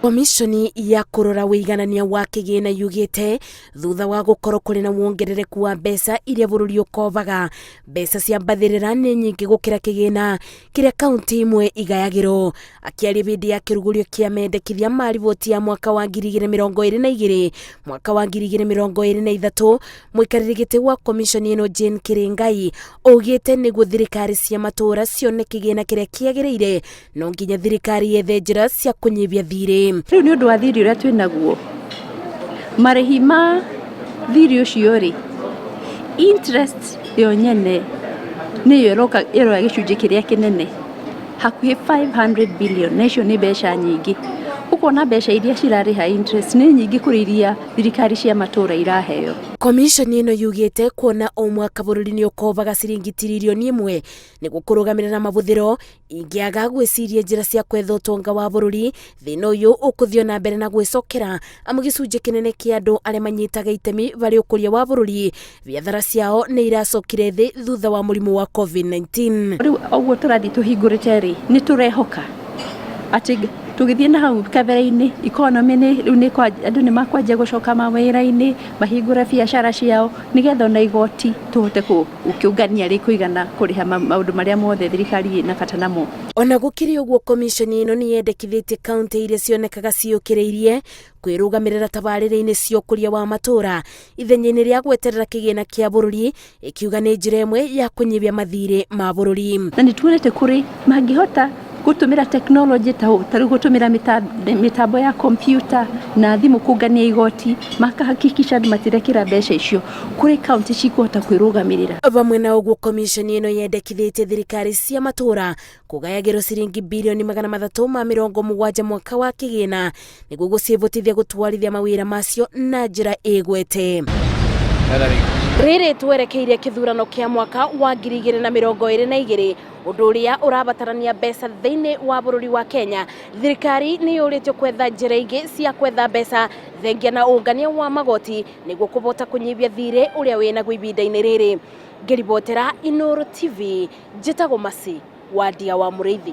Komishoni ya kũrora wĩiganania wa kĩgĩna yugĩte thutha wa gũkorwo kũrĩ na wongerereku wa mbeca iria bũrũri ũkobaga, mbeca cia mbathĩrĩra nĩ nyingĩ gũkĩra kĩgĩna kĩrĩa kaunti imwe igayagĩrwo. Akĩaria hĩndĩ ya kĩrugũrio kĩa mendekithia ma riboti ya mwaka wa 2022 mwaka wa 2023, mũikarĩri gĩtĩ wa komishoni ĩno Jane Kĩrĩngai augĩte nĩguo thirikari cia matũũra cione kĩgĩna kĩrĩa kĩagĩrĩire no nginya thirikari yethe njĩra cia kũnyihia thirĩ. Rĩu nĩ ũndũ wa thirĩ ũrĩa twĩ naguo, marĩhi ma thirĩ ũcio rĩ, interest yo nyene nĩyo ĩroka ĩroya gĩcunjĩ kĩrĩa kĩnene, hakuhĩ 500 billion, na icio nĩ mbeca nyingĩ. Ũkona mbeca iria cirarĩha interest nĩ nyingĩ kũrĩ iria thirikari cia matũra iraheo. Komishoni ĩno yugĩte kuona o mwaka bũrũri nĩ ũkobaga ciringi tiririoni 1 nĩguo kũrũgamĩrĩra mabũthĩro, ingĩaga gwĩciria njĩra cia kwetha ũtonga wa bũrũri, thĩna ũyũ ũkũthiĩ na mbere na gwĩcokera, amu gĩcunjĩ kĩnene kĩa andũ arĩa manyitaga itemi harĩ ũkũria wa bũrũri, biathara ciao nĩ iracokire thĩ thutha wa mũrimũ wa COVID-19. Rĩu ũguo tũrathiĩ tũhingũrĩte rĩ, nĩ tũrehoka atĩ tũgĩthiĩ na hau kabere-inĩ, economy nĩ rĩu nĩ andũ nĩ makwanjia gũcoka mawĩra-inĩ, mahingũre biacara ciao, nĩgetha ona igoti tũhote gũkĩũngania rĩkũigana kũrĩha maũndũ marĩa mothe thirikari ĩna bata namo. Ona gũkĩrĩ ũguo, komishoni ĩno nĩ yendekithĩtie kaunti iria cionekaga ciũkĩrĩirie kwĩrũgamĩrĩra tabarĩra-inĩ cia ũkũria wa matũũra ithenya-inĩ rĩa gweterera kĩgĩna kĩa bũrũri, ĩkiuga nĩ njĩra ĩmwe ya kũnyihia mathirĩ ma bũrũri. Na nĩ tuonete kũrĩ mangĩhota gũtũmĩra tekinoronjĩ, ta rĩu gũtũmĩra mĩtambo ya kompiuta na thimũ kũngania igoti, makahakikisha andũ matirekĩra mbeca icio, kũrĩ kaunti cikũhota kwĩrũgamĩrĩra. Vamwe na ũguo, komishoni ĩno yendekithĩtie thirikari cia matũũra kũgayagĩrwo ciringi 370 bilioni mwaka wa kĩgĩna nĩguo gũcivotithia gũtwarithia mawĩra macio na njĩra ĩgwete. Rĩrĩ twerekeire kĩthurano kĩa mwaka wa 2022, ũndũ ũrĩa ũrabatarania mbeca thĩinĩ wa bũrũri wa Kenya, thirikari nĩ yũrĩtio kwetha njĩra ingĩ cia kwetha mbeca thengia na ũngania wa magoti nĩguo kũbota kũnyihia thirĩ ũrĩa wĩnaguo ihinda-inĩ rĩrĩ. Ngĩribotera Inooro TV, njĩtagwo Masi Wandia wa Mũrĩithi.